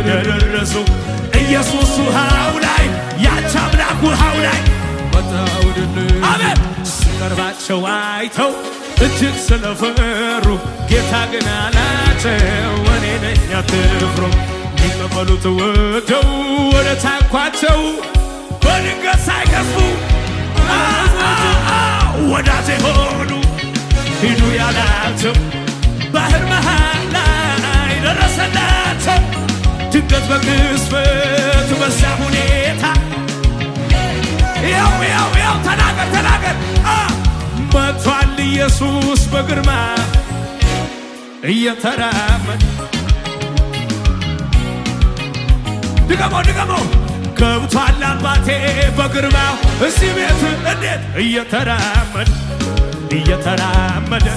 ደረሱ። ኢየሱስ ውሃው ላይ፣ ያንቺ አምላክ ውሃው ላይ። አሜን። ሲቀርባቸው አይተው እጅግ ስለፈሩ፣ ጌታ ግን አላቸው፣ እኔ ነኝ፣ አትፍሩ። ሊቀበሉት ወደው ወደ ታንኳቸው በድንገት ሳይቀስፉ ወዳጄ ሆኑ። ሂዱ ያላቸው ባህር መሃል ላይ ደረሰላቸው። ድንገት በቅጽበት በዛ ሁኔታ፣ ያው ያው ያው፣ ተናገር ተናገር፣ መጥቷል ኢየሱስ በግርማ እየተራመደ። ድገመው ድገመው። ገብቷል አባቴ በግርማው እዚህ ቤት። እንዴት እየተራመደ እየተራመደ።